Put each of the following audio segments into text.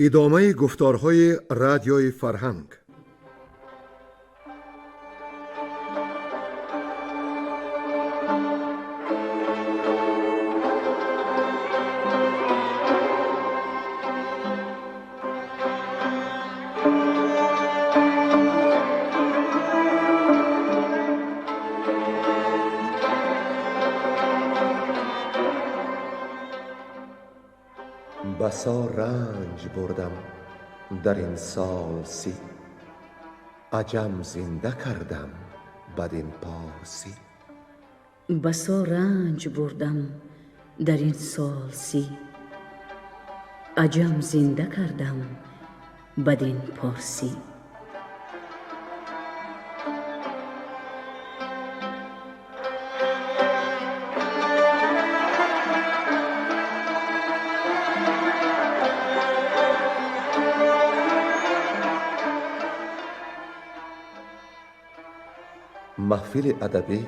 Идомаи гуфторҳои радиои фарҳанг. بسا رنج بردم در این سال 30، عجم زنده کردم بدین پارسی. بسا رنج بردم در این سال 30، عجم زنده کردم بدین پارسی. Маҳфили адабӣ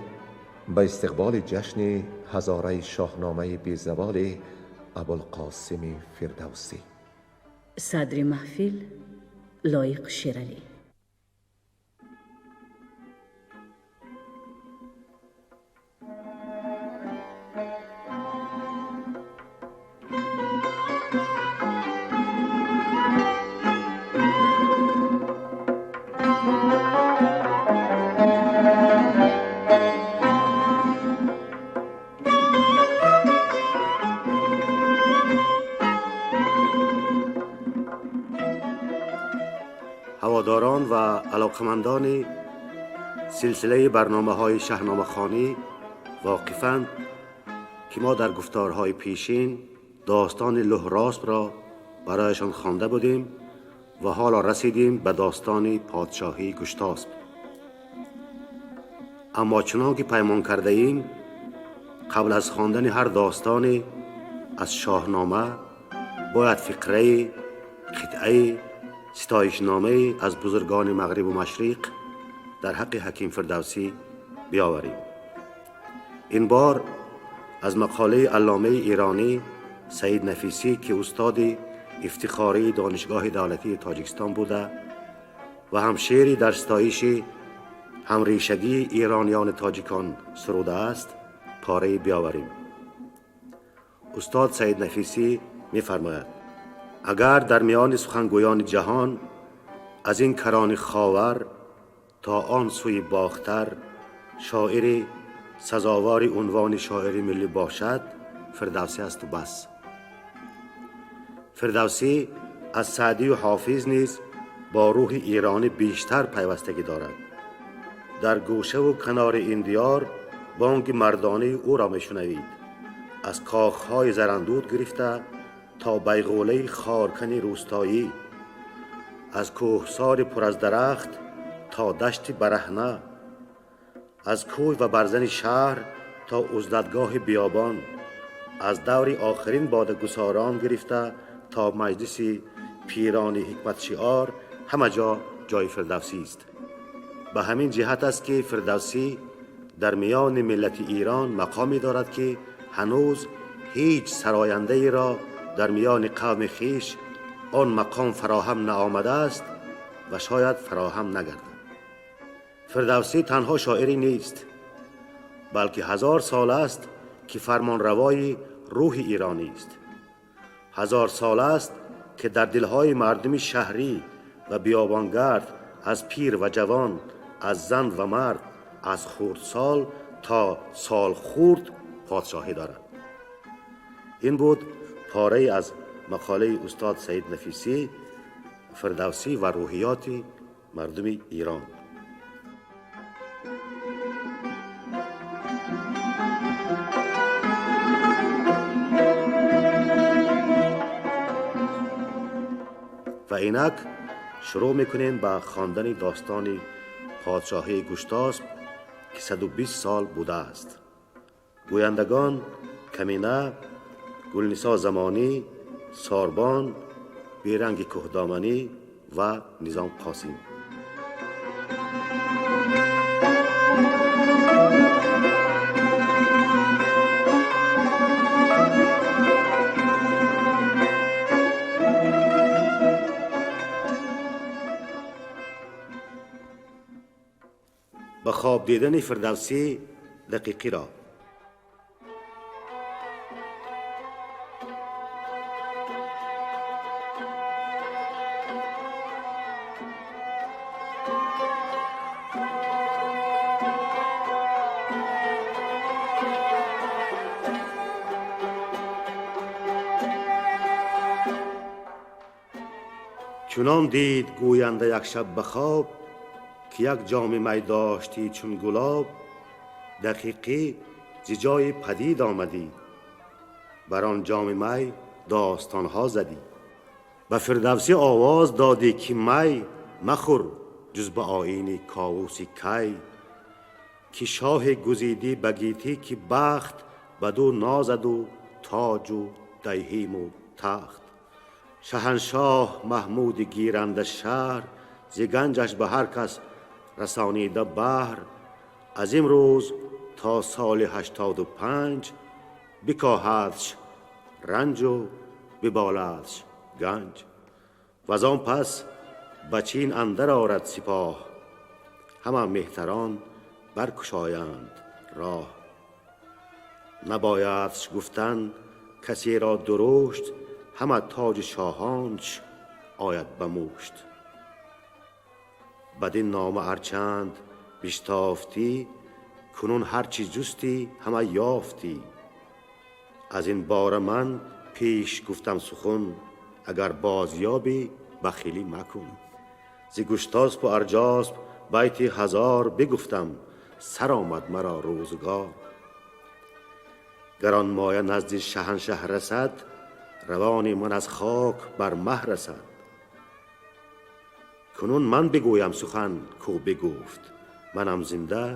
ба истиқболи ҷашни ҳазораи шоҳномаи безаволи Абулқосими Фирдавсӣ. Садри маҳфил Лоиқ Шералӣ. ҳаводорон ва алоқамандони силсилаи барномаҳои шаҳномахонӣ воқифанд, ки мо дар гуфторҳои пешин достони Лӯҳросбро барояшон хонда будем ва ҳоло расидем ба достони подшоҳии Гуштосп. Аммо чунон ки паймон кардаем, қабл аз хондани ҳар достоне аз шоҳнома бояд фиқрае, қитъае, ситоишномае аз бузургони мағрибу машриқ дар ҳаққи ҳаким Фирдавсӣ биёварем. Ин бор аз мақолаи алломаи эронӣ Саид Нафисӣ, ки устоди ифтихории Донишгоҳи давлатии Тоҷикистон буда ва ҳам шеъри дар ситоиши ҳамрешагии эрониёни тоҷикон сурудааст, порае биёварем. Устод Саид Нафисӣ мефармояд: агар дар миёни сухангӯёни ҷаҳон аз ин карони ховар то он сӯи бохтар шоири сазовори унвони шоири миллӣ бошад, Фирдавсӣ асту бас. Фирдавсӣ аз Саъдию Ҳофиз низ бо рӯҳи эронӣ бештар пайвастагӣ дорад. Дар гӯшаву канори ин диёр бонги мардонаи ӯро мешунавид, аз кохҳои зарандуд гирифта то байғулаи хоркани рӯстоӣ, аз кӯҳсори пур аз дарахт то дашти бараҳна, аз кӯй ва барзани шаҳр то узлатгоҳи биёбон, аз даври охирин бодагусорон гирифта то маҷлиси пирони ҳикматшиор, ҳама ҷо ҷои Фирдавсист. Ба ҳамин ҷиҳат аст, ки Фирдавсӣ дар миёни миллати Эрон мақоме дорад, ки ҳанӯз ҳеҷ сарояндаеро дар миёни қавми хеш он мақом фароҳам наомадааст ва шояд фароҳам нагардад. Фирдавсӣ танҳо шоире нест, балки 1000 сол аст, ки фармонравои рӯҳи эронист. 1000 сол аст, ки дар дилҳои мардуми шаҳрӣ ва биёбонгард, аз пир ва ҷавон, аз зан ва мард, аз хурдсол то солхурд подшоҳӣ дорад. Ин буд порае аз мақолаи устод Саид Нафисӣ, Фирдавсӣ ва рӯҳиёти мардуми Эрон. Ва инак шурӯъ мекунем ба хондани достони подшоҳии Гуштосп, ки 120 сол будааст. Гӯяндагон Камина, Гулнисо Замонӣ, Сорбон, Беранги Кӯҳдоманӣ ва Низом Қосим. Ба хоб дидани Фирдавсӣ Дақиқиро. Чунон дид гӯянда як шаб ба хоб, ки як ҷоми май доштӣ чун гулоб, Дақиқӣ зи ҷои падид омадӣ, бар он ҷоми май достонҳо задӣ. Ба Фирдавсӣ овоз додӣ, ки май махӯр ҷуз ба оини Ковуси Кай, ки шоҳе гузидӣ ба гитӣ, ки бахт баду нозаду тоҷу дайҳиму тахт. Шаҳаншоҳ Маҳмуди гиранда шаҳр, зи ганҷаш ба ҳар кас расонида баҳр, аз имрӯз то соли 85 бикоҳадш ранҷу биболадш ганҷ. Ваз он пас ба Чин андар орад сипоҳ, ҳама меҳтарон баркушоянд роҳ. Набоядш гуфтан касеро дурушт, ҳама тоҷи шоҳонш ояд ба мушт. Бадин нома арчанд биштофтӣ, кунун ҳарчи ҷустӣ ҳама ёфтӣ. Аз ин бора ман пеш гуфтам сухан, агар боз ёбӣ бахилӣ макун. Зи Гуштоспу Арҷосп байти 1000 бигуфтам, сар омад маро рӯзгор. Гар он моя назди шаҳаншаҳ расад, равони ман аз хок бар маҳ расад. Кунун ман бигӯям сухан ку бигуфт, манам зинда,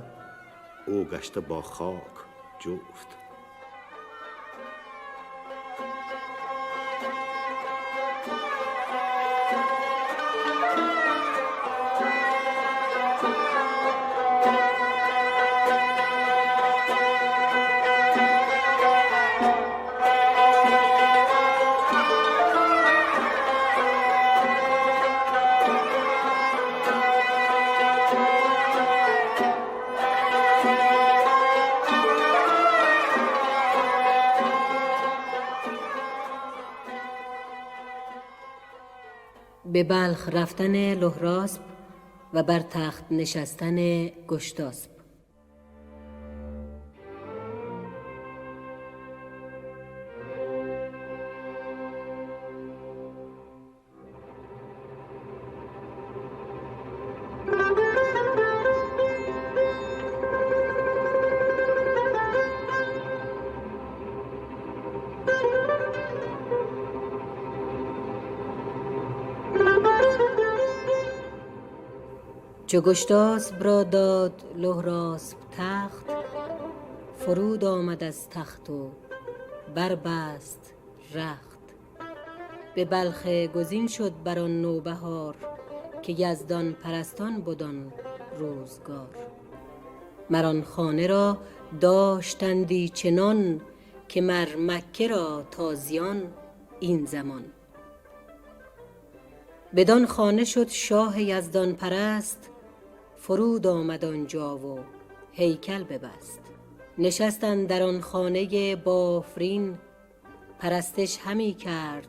ӯ гашта бо хок ҷуфт. به بلخ رفتن لهراسب و بر تخت نشستن گشتاسب. چو گشتاسب را داد لهراسب تخت، فرود آمد از تخت و بربست رخت. به بلخ گزین شد بر آن نوبهار، که یزدان پرستان بد آن روزگار. مر آن خانه را داشتندی چنان، که مر مکه را تازیان این زمان. بدان خانه شد شاه یزدان پرست، فرود آمد آنجا و هیکل ببست. نشست اندر آن خانه بافرین، پرستش همی کرد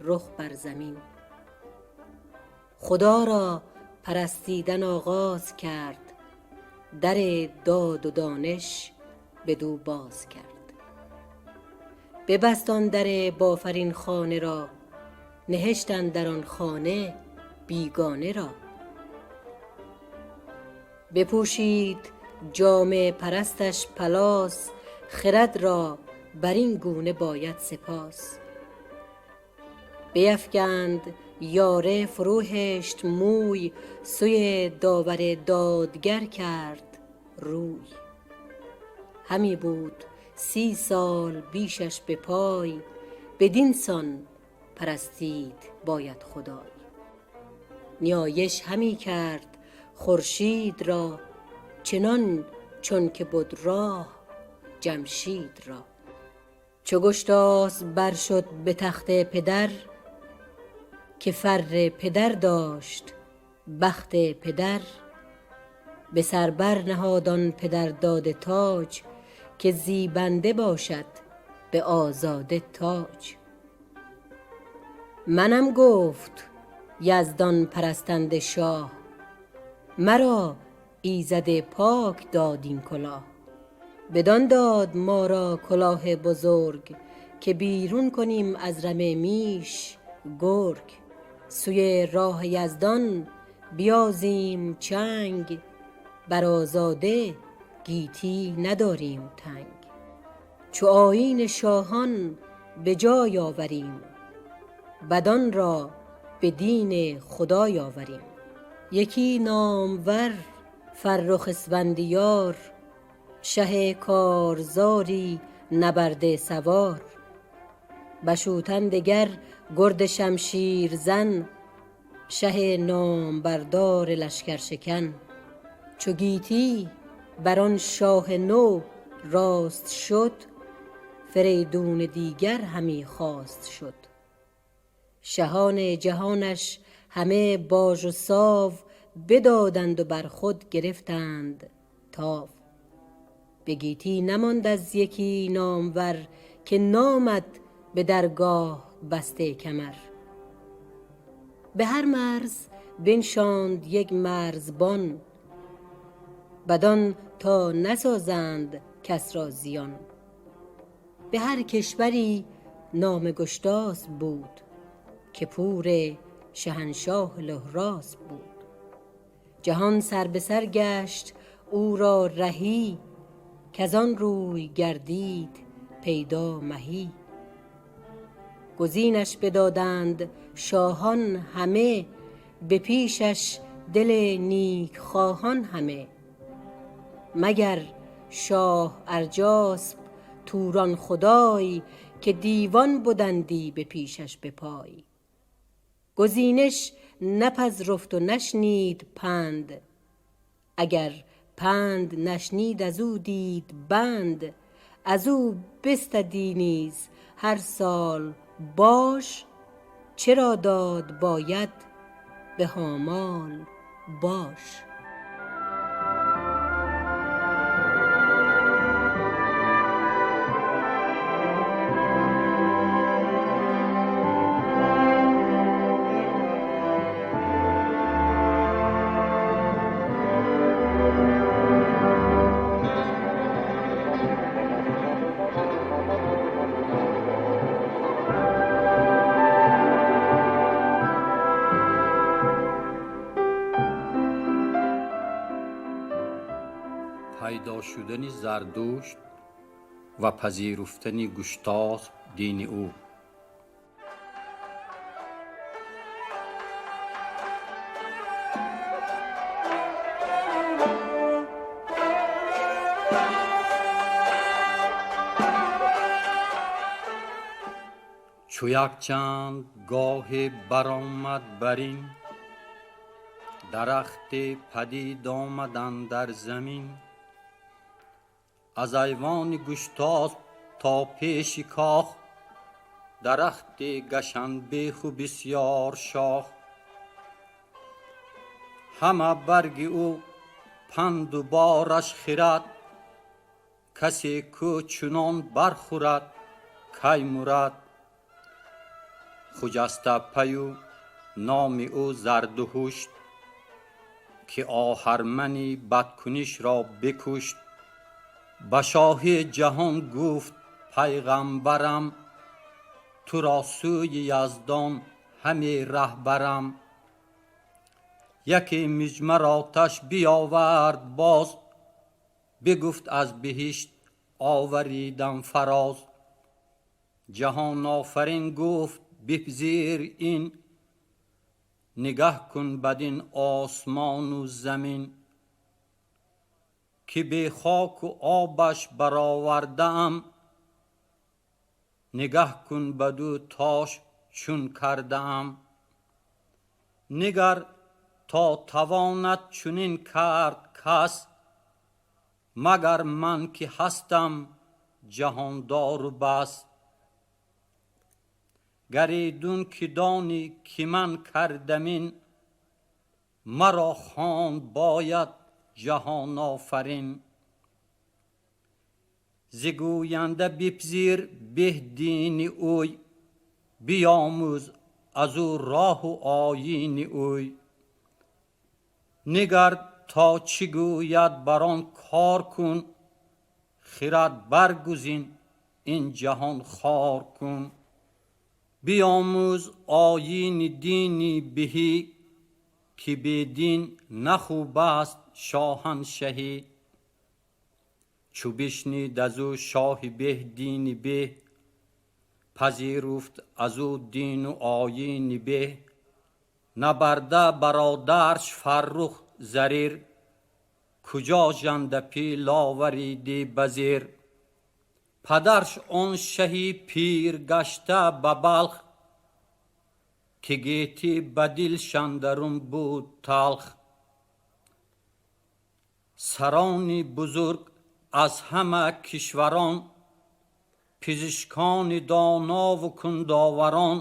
رخ بر زمین. خدا را پرستیدن آغاز کرد، در داد و دانش بدو باز کرد. ببست آن در بافرین خانه را، نهشت اندر آن خانه بیگانه را. بپوشید جامه پرستش پلاس، خرد را بر این گونه باید سپاس. بیفگند یاره فروهشت موی، سوی داور دادگر کرد روی. همی بود 30 سال بیشش به پای، بدین سان پرستید باید خدای. نیایش همی کرد خورشید را، چنان چون که بد راه جمشید را. چو گشتاسب بر شد به تخت پدر، که فر پدر داشت بخت پدر. به سر بر نهاد آن پدر داده تاج، که زیبنده باشد به آزاده تاج. منم گفت یزدان پرستنده شاه، مرا ایزد پاک داد این کلاه. بدان داد ما را کلاه بزرگ، که بیرون کنیم از رمه میش گرگ. سوی راه یزدان بیازیم چنگ، بر آزاده گیتی نداریم تنگ. چو آیین شاهان به جای آوریم، بدان را به دین خدای آوریم. یکی نامور فرخ اسفندیار، شه کارزاری نبرده سوار. بشوتن دگر گرد شمشیر زن، شه نامبردار لشکر شکن. چو گیتی بر آن شاه نو راست شد، فریدون دیگر همی خواست شد. شهان جهانش همه باژ و ساو، بدادند و بر خود گرفتند تاو. به گیتی نماند از یکی نامور، که نامد به درگاه بسته کمر. به هر مرز بنشاند یک مرزبان، بدان تا نسازند کس را زیان. به هر کشوری نام گشتاسب بود، که پور شهنشاه لهراسب بود. جهان سر به سر گشت او را رهی، کز آن روی گردید پیدا مهی. گزینش بدادند شاهان همه، به پیشش دل نیک خواهان همه. مگر شاه ارجاسپ توران خدای، که دیوان بدندی به پیشش به پای. گزینش نپذرفت و نشنید پند، اگر پند نشنید از او دید بند. از او بستدی نیز هر سال باژ، چرا داد باید به هامال باژ. пайдо шудани Зардушт ва пазируфтани Гуштосп дини ӯ. Чу якчанд гоҳе баромад бар ин, дарахте падид омад андар замин. Аз айвони Гуштосп то пеши кох, дарахти гашанбеху бисёр шох. Ҳама барги ӯ панду бораш хирад, касе кӯ чунон бархӯрад кай мурад. Хуҷаста паю номи ӯ Зардуҳушт, ки оҳармани бадкунишро бикушт. Ба шоҳи ҷаҳон гуфт пайғамбарам, туро сӯи яздон ҳаме раҳбарам. Яке миҷмар оташ биёвард боз, бигуфт аз биҳишт оваридам фароз. Ҷаҳонофарин гуфт бипзир ин, нигаҳ кун бадин осмону замин. Ки бе хоку обаш баровардаам, нигаҳ кун баду тош чун кардаам. Нигар то тавонад чунин кард кас, магар ман ки ҳастам ҷаҳондору бас. Гаридун ки донӣ ки ман кардамин, маро хонд бояд ҷаҳонофарин. Зи гӯянда бипзир беҳ дини ӯй, биёмӯз аз ӯ роҳу оини ӯй. Нигар то чӣ гӯяд, бар он кор кун, хирад баргузин, ин ҷаҳон хор кун. Биёмӯз оини дини беҳӣ, ки бедин на хуб аст шоҳаншаҳӣ. Чу бишнид аз ӯ шоҳи беҳ дини беҳ, пазируфт аз ӯ дину оини беҳ. Набарда бародарш Фаррух Зарир, куҷо Жандапил оваридӣ ба зер. Падарш он шаҳи пир гашта ба Балх, ки гетӣ ба дил шандарун буд талх. Сарони бузург аз ҳама кишварон, пизишкони донову кундоварон,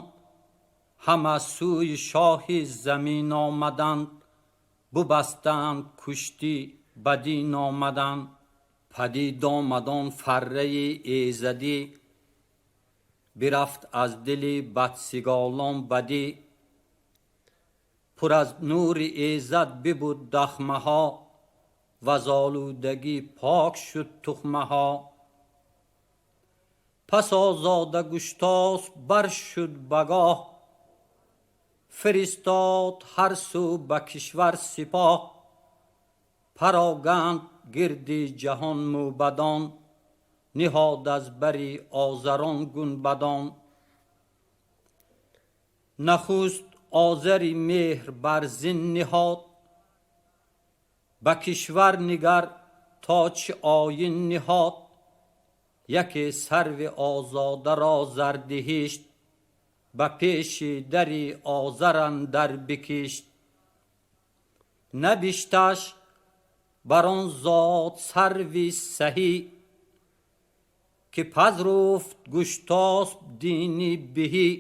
ҳама сӯи шоҳи замин омаданд, бубастанд куштӣ, ба дин омаданд. Падид омад он фарраи эзадӣ, бирафт аз дили бадсиголон бадӣ. Пур аз нури эзад бибуд дахмаҳо, ваз олудагӣ пок шуд тухмаҳо. Пас озода Гуштосп бар шуд багоҳ, фиристод ҳар сӯ ба кишвар сипоҳ. Пароганд гирди ҷаҳон мӯбадон, ниҳод аз бари озарон гунбадон. Нахуст Озари меҳр бар зин ниҳод, ба кишвар нигар то чӣ оин ниҳод. Яке сарви озодаро зардиҳишт, ба пеши дари Озар андар бикишт. Набишташ бар он зод сарви саҳӣ, ки пазруфт Гуштосп дини беҳӣ.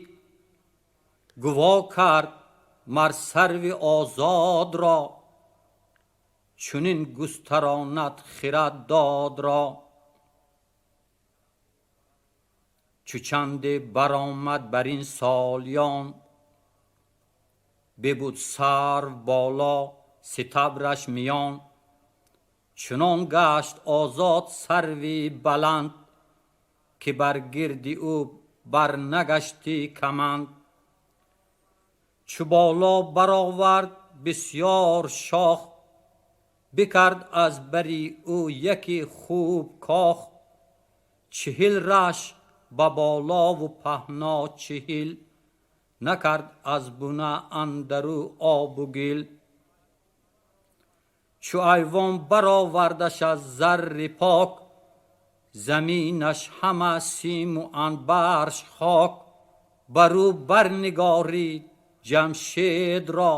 Гуво кард мар сарви озодро, чунин густаронад хирад додро. Чу чанде баромад бар ин солиён, бибуд сарв боло ситабраш миён. Чунон гашт озод сарви баланд, ки бар гирди ӯ барнагашти каманд. Чу боло баровард бисёр шох, бикард аз бари ӯ яке хуб кох. 40 раш ба болову паҳно 40, накард аз буна андару обу гил. Чу айвон баровардаш аз зарри пок, заминаш ҳама симу анбарш хок. Барӯ барнигорид Ҷамшедро,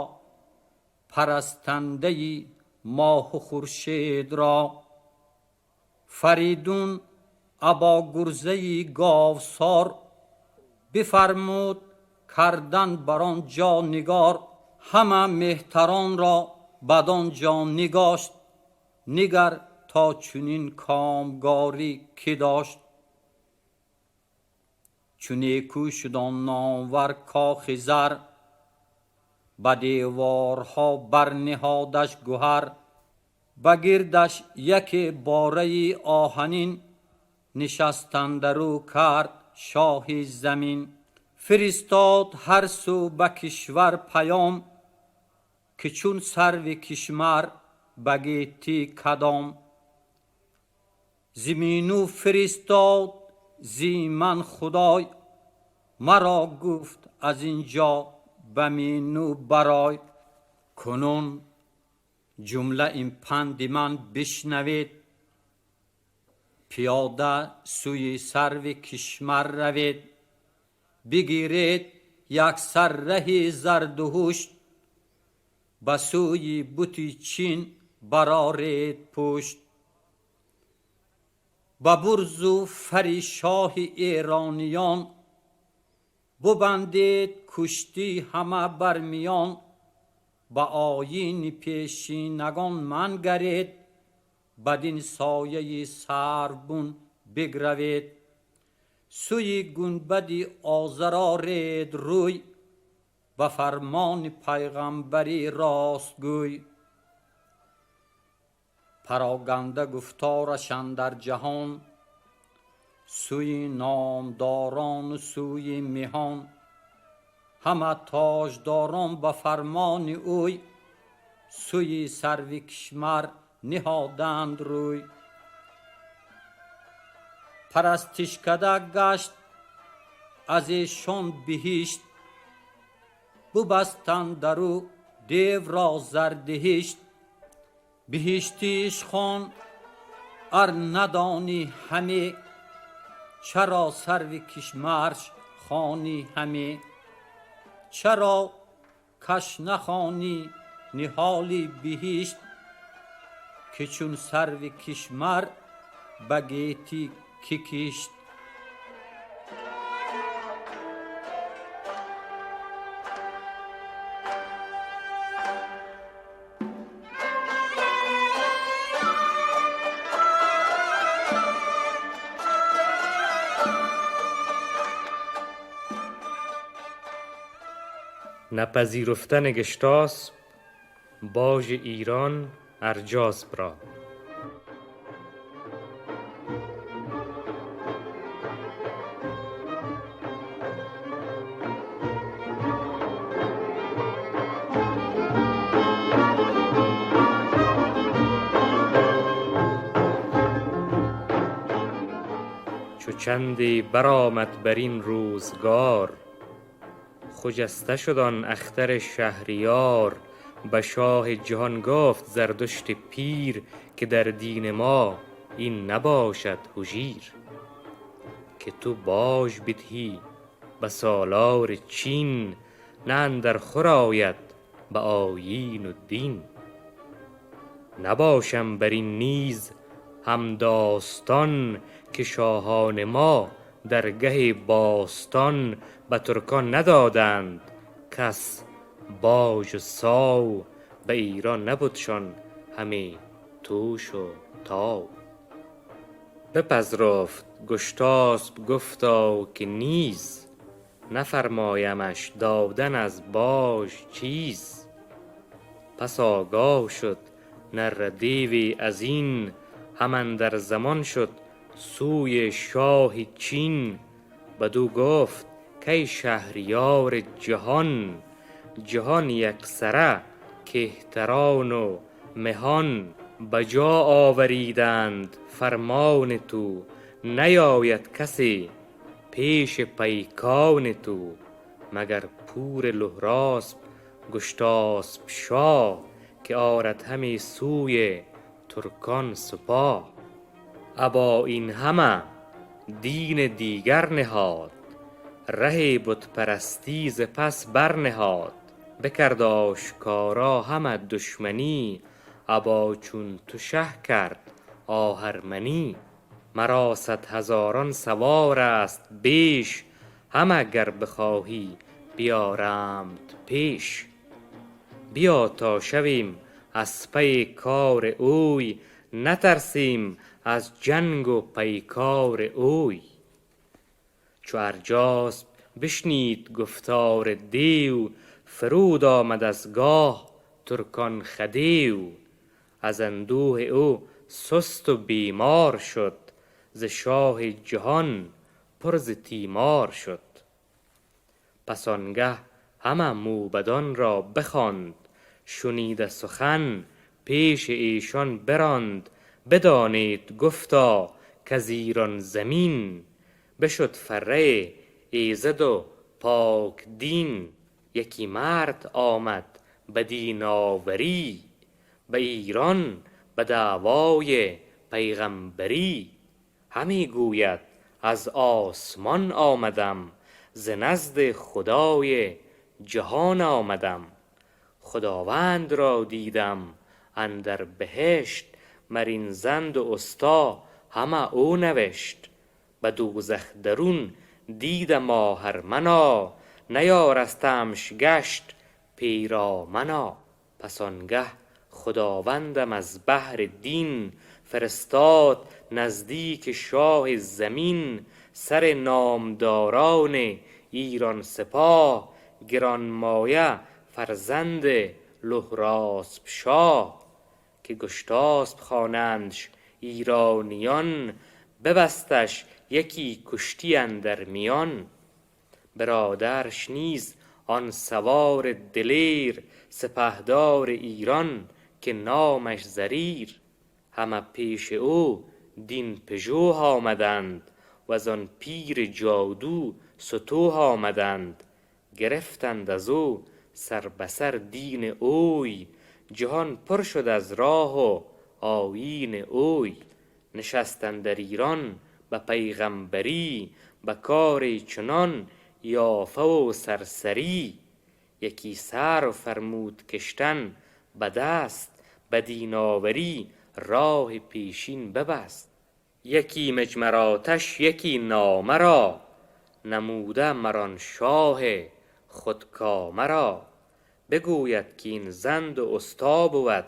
парастандаи моҳу хуршедро. Фаридун або гурзаи говсор, бифармуд кардан бар он ҷо нигор. Ҳама меҳтаронро бадон ҷо нигошт, нигар то чунин комгорӣ кӣ дошт. Чу некӯ шуд он номвар кохи зар, ба деворҳо барниҳодаш гуҳар. Ба гирдаш яке бораи оҳанин, нишастандарӯ кард шоҳи замин. Фиристод ҳар сӯ ба кишвар паём, ки чун сарви кишмар ба гетӣ кадом. Зимину фиристод зи ман худой, маро гуфт аз ин ҷо ба мину барой. Кунун ҷумла ин панди ман бишнавед, пиёда сӯи сарви кишмар равед. Бигиред як сар раҳи зардуҳушт, ба сӯи бути чин бароред пушт. Ба бурзу фари шоҳи эрониён, бубандед куштӣ ҳама бар миён. Ба оини пешинагон мангаред, бадин сояи сарвбун бигравед. Сӯи гунбади Озар оред рӯй, ба фармони пайғамбари ростгӯй. Пароганда гуфтораш андар ҷаҳон, сӯи номдорону сӯи меҳон. Ҳама тоҷдорон ба фармони ӯй, сӯи сарви кишмар ниҳоданд рӯй. Парастишкада гашт аз эшон биҳишт, бубастанд дару девро зардиҳишт. Биҳиштиш хон ар надонӣ ҳаме, чаро сарви кишмарш хонӣ ҳаме? Чаро каш нахонӣ ниҳоли биҳишт, ки чун сарви кишмар ба гетӣ кӣ кишт? نپذیرفتن گشتاسب باج ایران ارجاسب را. چو چندی برآمد بر این روزگار، خجسته شد آن اختر شهریار. به شاه جهان گفت زردشت پیر، که در دین ما این نباشد هجیر. که تو باج بدهی به سالار چین، نه اندر خور آید به آیین و دین. نباشم بر این نیز هم داستان، که شاهان ما در گه باستان. به ترکان ندادند کس باج و ساو، به ایران نبدشان همی توش و تاو. بپذرفت گشتاسب گفتا که نیز، نفرمایمش دادن از باج چیز. پس آگاه شد نره دیو از این، هم اندر زمان شد سوی شاه چین. بدو گفت کای شهریار جهان، جهان یکسره کهتران و مهان. به جا آوریدند فرمان تو، نیاید کسی پیش پیکان تو. مگر پور لهراسب گشتاسب شاه، که آرد همی سوی ترکان سپاه. ابا این همه دین دیگر نهاد، ره بت پرستی ز پس برنهاد. بکرد آشکارا همه دشمنی، ابا چون تو شه کرد آهرمنی. مرا صد هزاران سوار است بیش، همه گر بخواهی بیارمت پیش. بیا تا شویم از پی کار اوی، نترسیم از جنگ و پیکار اوی. چو ارجاسپ بشنید گفتار دیو، فرود آمد از گاه ترکان خدیو. از اندوه او سست و بیمار شد، ز شاه جهان پر ز تیمار شد. پس آنگه همه موبدان را بخواند، شنیده سخن پیش ایشان براند. بدانید گفتا کز ایران زمین، بشد فره ایزد و پاک دین. یکی مرد آمد به دین آوری، به ایران به دعوای پیغمبری. همی گوید از آسمان آمدم، ز نزد خدای جهان آمدم. خداوند را دیدم اندر بهشت، مر این زند و استا همه او نوشت. به دوزخ درون دیدم آهرمنا، نیارستمش گشت پیرامنا. پس آنگه خداوندم از بهر دین فرستاد نزدیک شاه زمین سر نامداران ایران سپاه، گرانمایه فرزند لهراسپ شاه. که گشتاسپ خوانندش ایرانیان، ببستش یکی کشتی اندر میان. برادرش نیز آن سوار دلیر، سپهدار ایران که نامش زریر. همه پیش او دین پژوه آمدند، وزان پیر جادو ستوه آمدند. گرفتند از او سر به سر دین اوی، جهان پر شد از راه و آیین اوی. نشست اندر ایران به پیغمبری، به کار چنان یافه و سرسری. یکی سرو فرمود کشتن به دست، به دین آوری راه پیشین ببست. یکی مجمر آتش یکی نامه را، نموده مر آن شاه خودکامه را. بگوید که این زند و استا بود،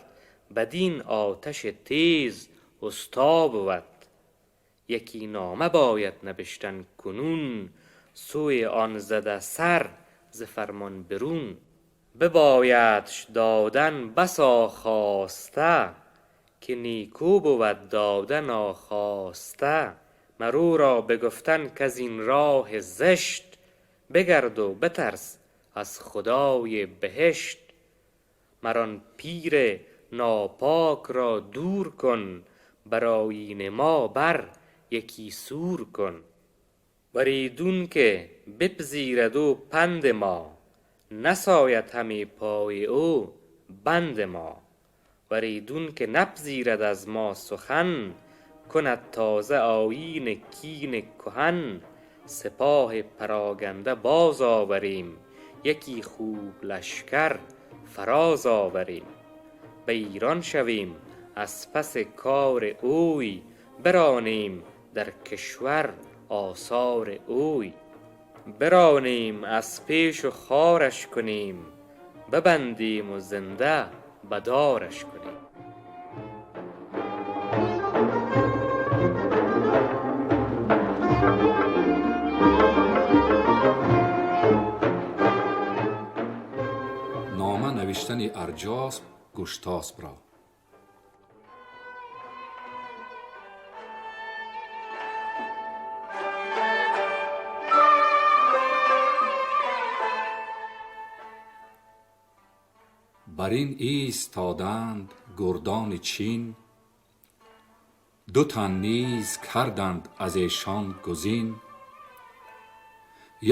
بدین آتش تیز استا بود. یکی نامه باید نبشتن کنون، سوی آن زده سر ز فرمان برون. ببایدش دادن بسا خواسته، که نیکو بود داده ناخواسته. مر او را بگفتن کز این راه زشت، بگرد و بترس از خدای بهشت. مر آن پیر ناپاک را دور کن، بر آیین ما بر یکی سور کن. ور ایدون که بپذیرد او پند ما، نساید همی پای او بند ما. ور ایدون که نپذیرد از ما سخن، کند تازه آیین کین کهن. سپاه پراگنده باز آوریم، یکی خوب لشکر فراز آوریم. به ایران شویم از پس کار اوی، برانیم در کشور آثار اوی. برانیم از پیش و خوارش کنیم، ببندیم و زنده به دارش کنیم. Нома навиштани Арҷосп Гуштоспро. Бар ин истоданд гурдони Чин, ду тан низ карданд аз эшон гузин.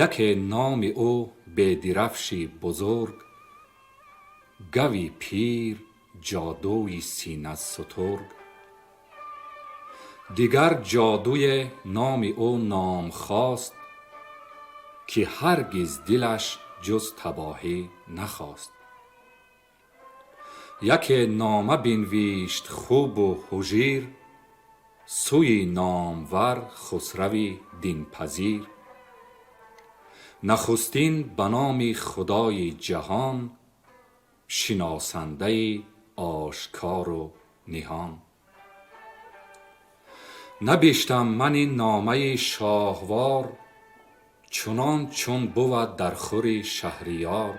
Яке номи ӯ Бедирафши бузург, гави пир ҷодуи синасутург. Дигар ҷодуе номи ӯ Номхост, ки ҳаргиз дилаш ҷуз табоҳӣ нахост. Яке нома бинвишт хубу ҳужир, сӯи номвар Хусрави динпазир. Нахустин ба номи Худои ҷаҳон, шиносандаи ошкору ниҳон. Набиштам ман ин номаи шоҳвор, чунон чун бувад дар хури шаҳриёр.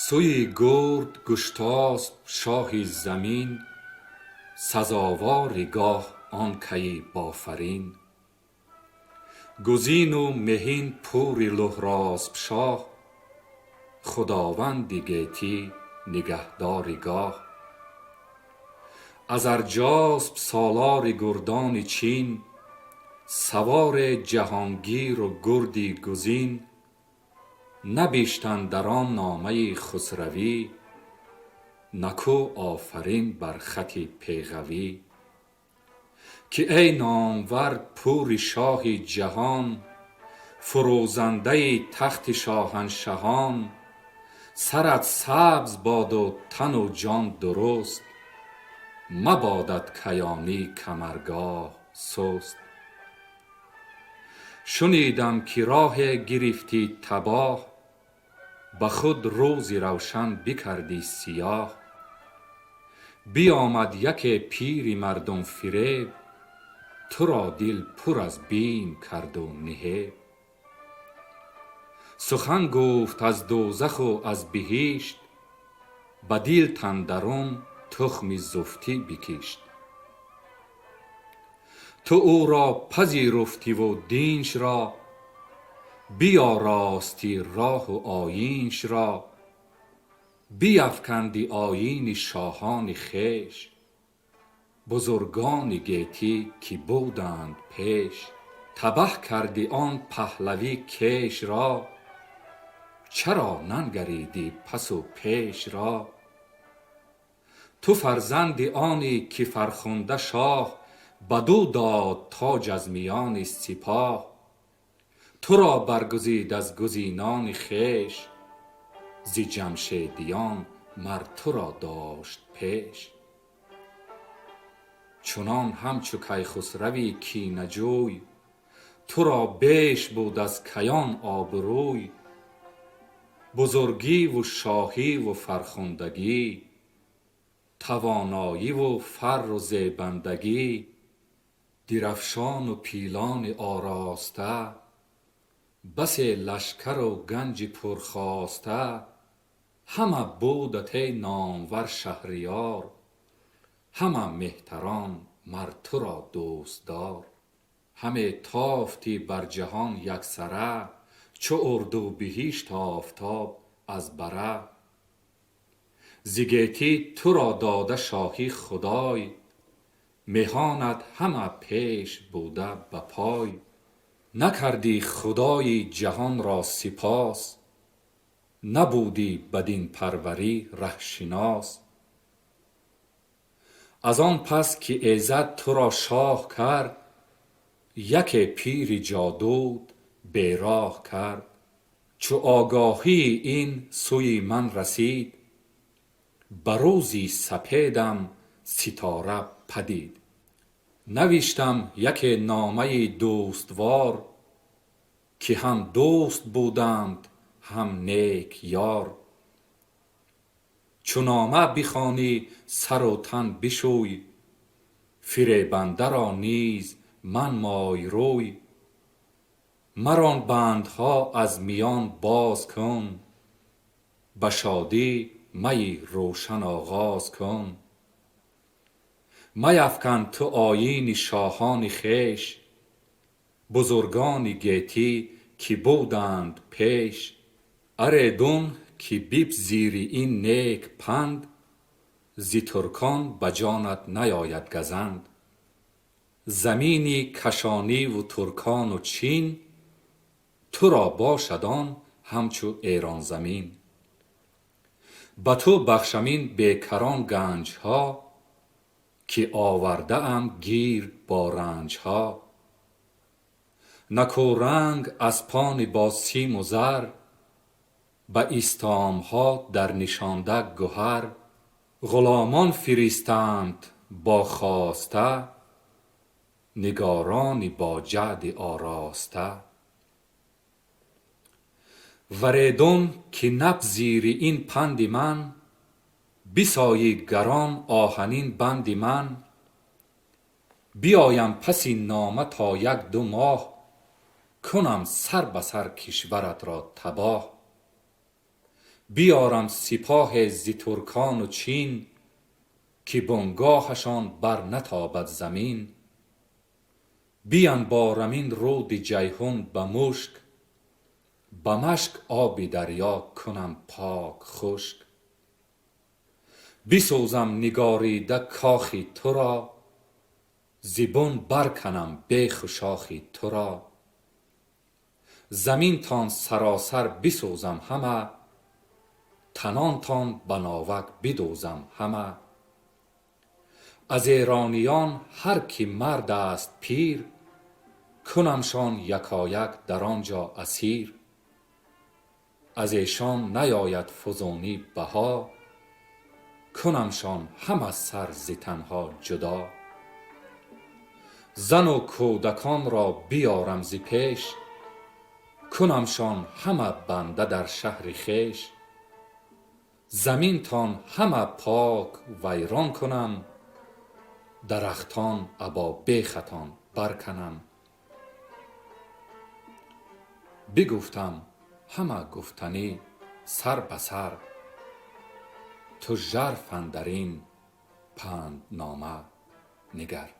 Сӯи гурд Гуштосп шоҳи замин, сазовори гоҳ он кайи бофарин. Гузину меҳин пури Луҳросп шоҳ, худованди гетӣ нигаҳдори гоҳ. Аз Арҷосп солори гурдони Чин, савори ҷаҳонгиру гурди гузин. Набиштанд дар он номаи хусравӣ, наку офарин бар хати пеғавӣ. Ки эй номвар пури шоҳи ҷаҳон, фурӯзандаи тахти шоҳаншаҳон, сарат сабз боду тану ҷон дуруст, мабодат каёнӣ камаргоҳ суст. Шунидам ки роҳе гирифтӣ табоҳ, ба худ рӯзи равшан бикардӣ сиёҳ. Биёмад яке пири мардумфиреб, туро дил пур аз бим кард у наҳеб. Сухан гуфт аз дӯзаху аз биҳишт, ба дилат андарун тухми зуфтӣ бикишт. Ту ӯро пазируфтӣ-ву динаш-ро, биёростӣ роҳу оинаш-ро, биафкандӣ оини шоҳони хеш, бузургони гетӣ ки буданд пеш. Табаҳ кардӣ он паҳлавӣ кешро, чаро нангаридӣ пасу пешро? Ту фарзанди онӣ ки фархунда шоҳ бадӯ дод тоҷ аз миёни сипоҳ. Туро баргузид аз гузинони хеш, зи ҷамшедиён мар туро дошт пеш. Чунон ҳамчу Кайхусрави кинаҷӯй, туро беш буд аз каён обрӯй. Бузургӣ-ву шоҳӣ-ву фархундагӣ, тавоноӣ-ву фарру зебандагӣ, дирафшону пилони ороста, басе лашкару ганҷи пурхоста, ҳама будат эй номвар шаҳриёр, ҳама меҳтарон мар туро дӯстдор. Ҳаме тофтӣ бар ҷаҳон яксара, чу урдубиҳишт офтоб аз бара. Зи гетӣ туро дода шоҳӣ худой, меҳонат ҳама пеш буда ба пой. Накардӣ худои ҷаҳон ро сипос, набудӣ бад-ин парварӣ раҳшинос. Аз он пас ки эзад туро шоҳ кард, яке пири ҷодут бероҳ кард. Чу огоҳии ин сӯи ман расид, ба рӯзи сапедам ситора падид. Навиштам яке номаи дӯствор, ки ҳам дӯст будамт ҳам нек ёр. Чу нома бихонӣ сару тан бишӯй, фиребанда ро низ манмой рӯй. Мар он бандҳо аз миён боз кун, ба шодӣ майи рӯшан оғоз кун. Маяфкан ту оини шоҳони хеш, бузургони гетӣ ки буданд пеш. Аредун ки бипзирӣ ин нек панд, зи туркон ба ҷонат наояд газанд. Замини кашонӣ-ву туркону чин, туро бошад он ҳамчу Эронзамин. Ба ту бахшам ин бекарон ганҷҳо, ки овардаам гирд бо ранҷҳо. Накӯранг аспони бо симу зар, ба истомҳо дар нишонда гуҳар. Ғуломон фиристамт бо хоста, нигорони бо ҷаъди ороста. Варедун ки напзирӣ ин панди ман, бисоӣ гарон оҳанин банди ман. Биёям паси нома то як-ду моҳ, кунам сар ба сар кишварат-ро табоҳ. Биёрам сипоҳе зи туркону чин, ки бунгоҳашон бар натобад замин. Бианборам ин рӯди Ҷайҳун ба мушк, ба машк оби дарё кунам пок хушк. Бисӯзам нигорида кохи туро, зи бун барканам беху шохи туро. Заминтон саросар бисӯзам ҳама, танонтон ба новак бидӯзам ҳама. Аз эрониён ҳар ки мард аст пир, кунамшон якояк дар он ҷо асир. Аз эшон наояд фузунӣ баҳо, кунамшон ҳама сар зи танҳо ҷудо. Зану кӯдаконро биёрам зи пеш, кунамшон ҳама банда дар шаҳри хеш. Заминтон ҳама пок вайрон кунам, дарахтон або бехатон барканам. Бигуфтам ҳама гуфтанӣ сар ба сар, ту жарф андар ин панднома нигар.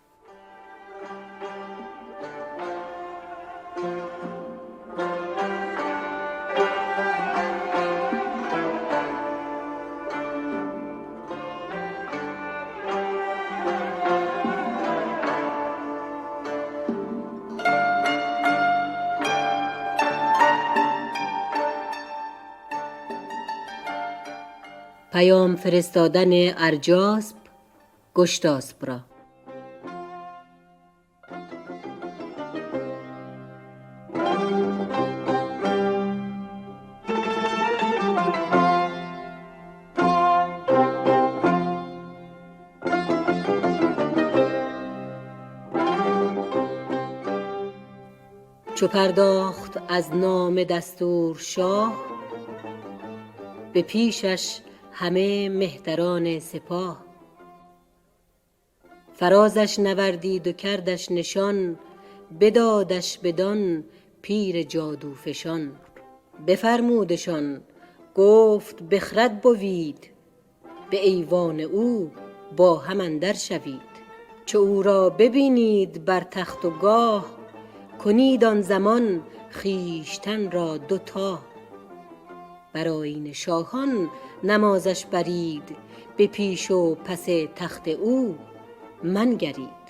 پیام فرستادن ارجاسپ گشتاسپ را. چو پرداخت از نام دستور شاه، به پیشش همه مهتران سپاه. فرازش نوردید و کردش نشان، بدادش بدان پیر جادوفشان. بفرمودشان گفت بخرد بوید، به ایوان او با هم اندر شوید. چو او را ببینید بر تخت و گاه، کنید آن زمان خویشتن را دو تا. بر آیین شاهان نمازش برید، به پیش و پس تخت او منگرید.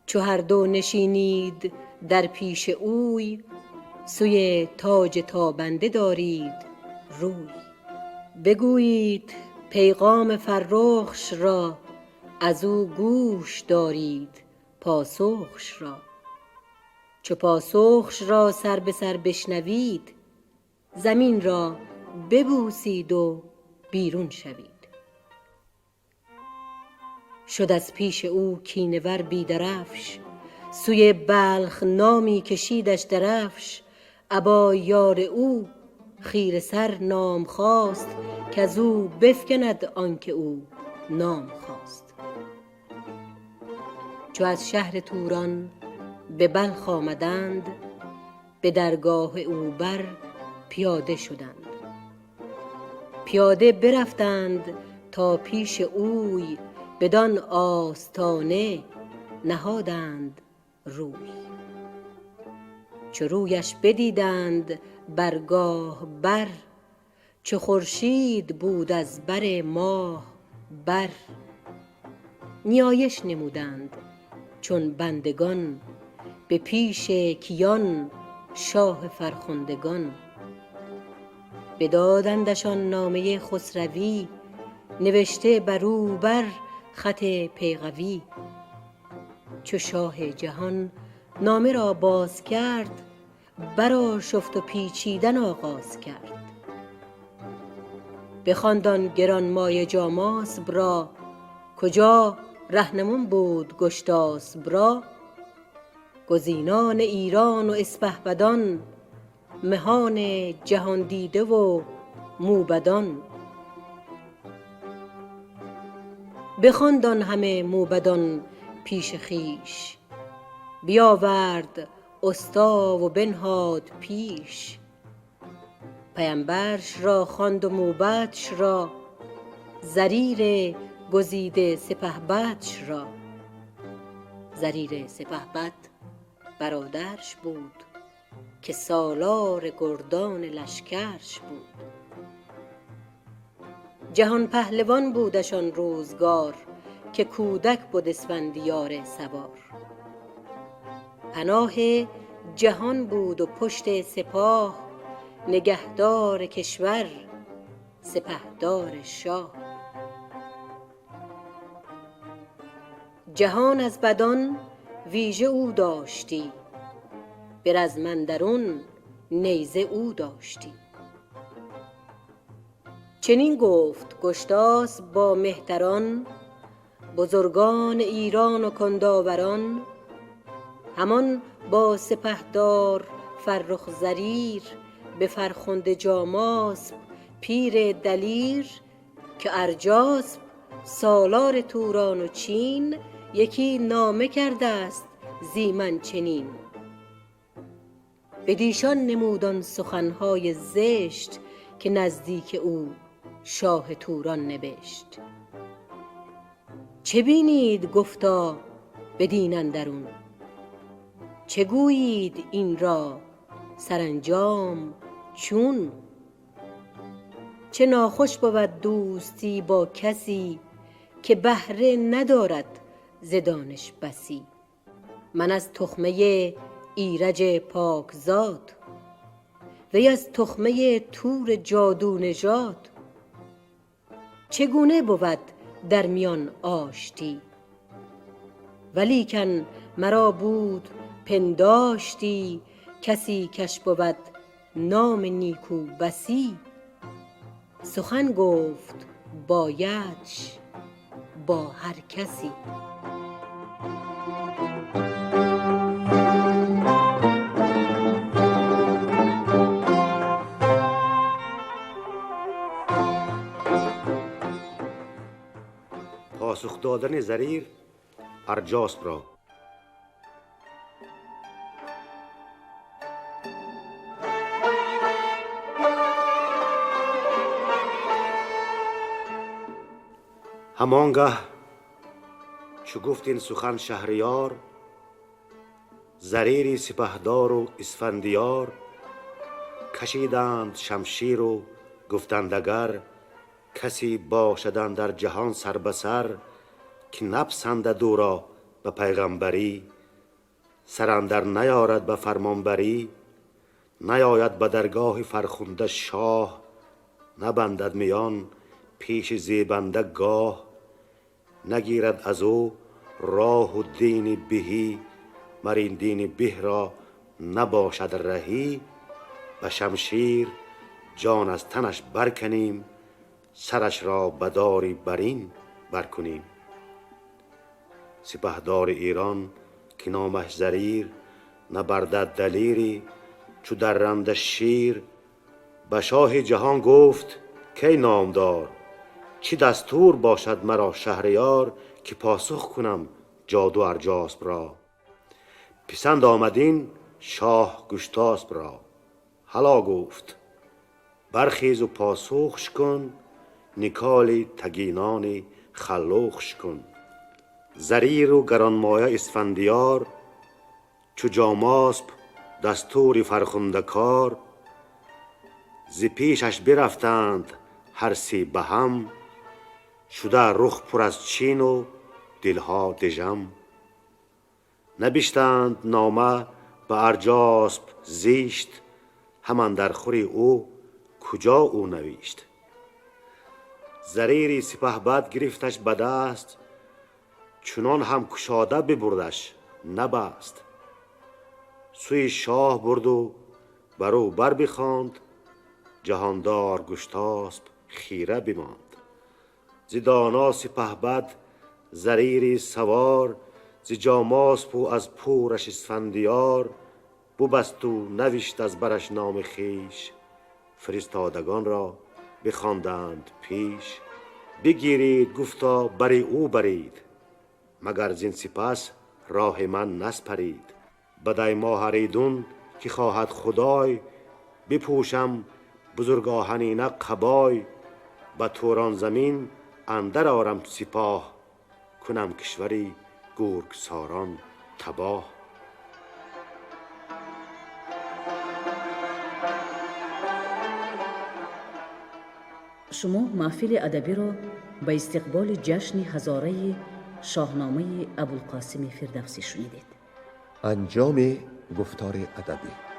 چو هر دو نشینید در پیش اوی، سوی تاج تابنده دارید روی. بگویید پیغام فرخش را، از او گوش دارید پاسخش را. چو پاسخش را سر به سر بشنوید، زمین را ببوسید و بیرون شوید. شد از پیش او کینه ور بی درفش، سوی بلخ نامی کشیدش درفش. ابا یار او خیره سر نام خواست، کز او بفکند آنک او نام خواست. چو از شهر توران به بلخ آمدند، به درگاه او بر پیاده شدند. پیاده برفتند تا پیش اوی، بدان آستانه نهادند روی. چو رویش بدیدند برگاه بر، چو خورشید بود از بر ماه بر. نیایش نمودند چون بندگان، به پیش کیان شاه فرخندگان. بدادندشان نامه خسروی، نوشته بر او بر خط پیغوی. چو شاه جهان نامه را باز کرد، برآشفت و پیچیدن آغاز کرد. بخواند آن گرانمایه جاماسب را، کجا رهنمون بود گشتاسب را. گزینان ایران و اسپهبدان، مهان جهاندیده و موبدان. بخواند آن همه موبدان پیش خویش، بیاورد استا و بنهاد پیش. پیمبرش را خواند و موبدش را، زریر گزیده سپهبدش را. زریر سپهبد برادرش بود، که سالار گردان لشکرش بود. جهان پهلوان بودش آن روزگار، که کودک بد اسفندیار سوار. پناه جهان بود و پشت سپاه، نگهدار کشور سپهدار شاه. جهان از بدان ویژه او داشتی، به رزم اندرون نیزه او داشتی. چنین گفت گشتاسب با مهتران، بزرگان ایران و کنداوران. همان با سپهدار فرخ زریر، به فرخنده جاماسب پیر دلیر. که ارجاسپ سالار توران و چین، یکی نامه کرده است زی من چنین. بدیشان نمود آن سخنهای زشت، که نزدیک او شاه توران نبشت. چه بینید گفتا بدین اندرون، چه گویید این را سرانجام چون؟ چه ناخوش بود دوستی با کسی، که بهره ندارد ز دانش بسی. من از تخمه ایرج پاکزاد، وی از تخمه تور جادو نژاد. چگونه بود در میان آشتی؟ ولیکن مرا بود پنداشتی، کسی کش بود نام نیکو بسی. سخن گفت بایدش با هر کسی. پاسخ دادن زریر ارجاسپ را. همانگه چو گفت این سخن شهریار، زریری سپهدار و اسفندیار، کشیدند شمشیر و گفتند اگر کسی باشد اندر جهان سر به سر، که نپسندد او را به پیغمبری، سر اندر نیارد به فرمانبری، نیاید به درگاه فرخنده شاه، نبندد میان پیش زیبنده گاه، نگیرد از او راه و دین بهی، مر این دین به را نباشد رهی. به شمشیر جان از تنش برکنیم، سرش را به داری برین برکنیم. سپهدار ایران که نامش زریر، نبردد دلیری چو درنده شیر. به شاه جهان گفت کی نامدار، چه دستور باشد مرا شهریار، که پاسخ کنم جادو ارجاسپ را. پسند آمد این شاه گشتاسپ را. هلا گفت برخیز و پاسخش کن، نکال تگینان خلوخش کن. زریر و گرانمایه اسفندیار، چو جاماسپ دستور فرخنده کار. ز پیشش برفتند هر سه به هم، شده رخ پر از چین و دلها دژم. نبشتند نامه به ارجاسپ زیشت، هم اندر خور او کجا او نوشت. زریری سپهبد گرفتش به دست، چنان هم کشاده ببردش نبست. سوی شاه برد و بر او بر بخواند، جهاندار گشتاسپ خیره بماند. ز دانا سپهبد زریری سوار، ز جاماسپ و از پورش اسفندیار. ببست و نوشت از برش نام خویش، فرستادگان را بخواندند پیش. بگیرید گفتا بر او برید، مگر زین سپس راه من نسپرید. بدای ماه ریدون که خواهد خدای، بپوشم بزرگ آهنینه قبای. به توران زمین اندر آرم سپاه، کنم کشوری گرگساران تباه. Шумо маҳфили адабиро ба истиқболи ҷашни ҳазораи шоҳномаи Абулқосими Фирдавсӣ шунидед. Анҷоми гуфтори адабӣ.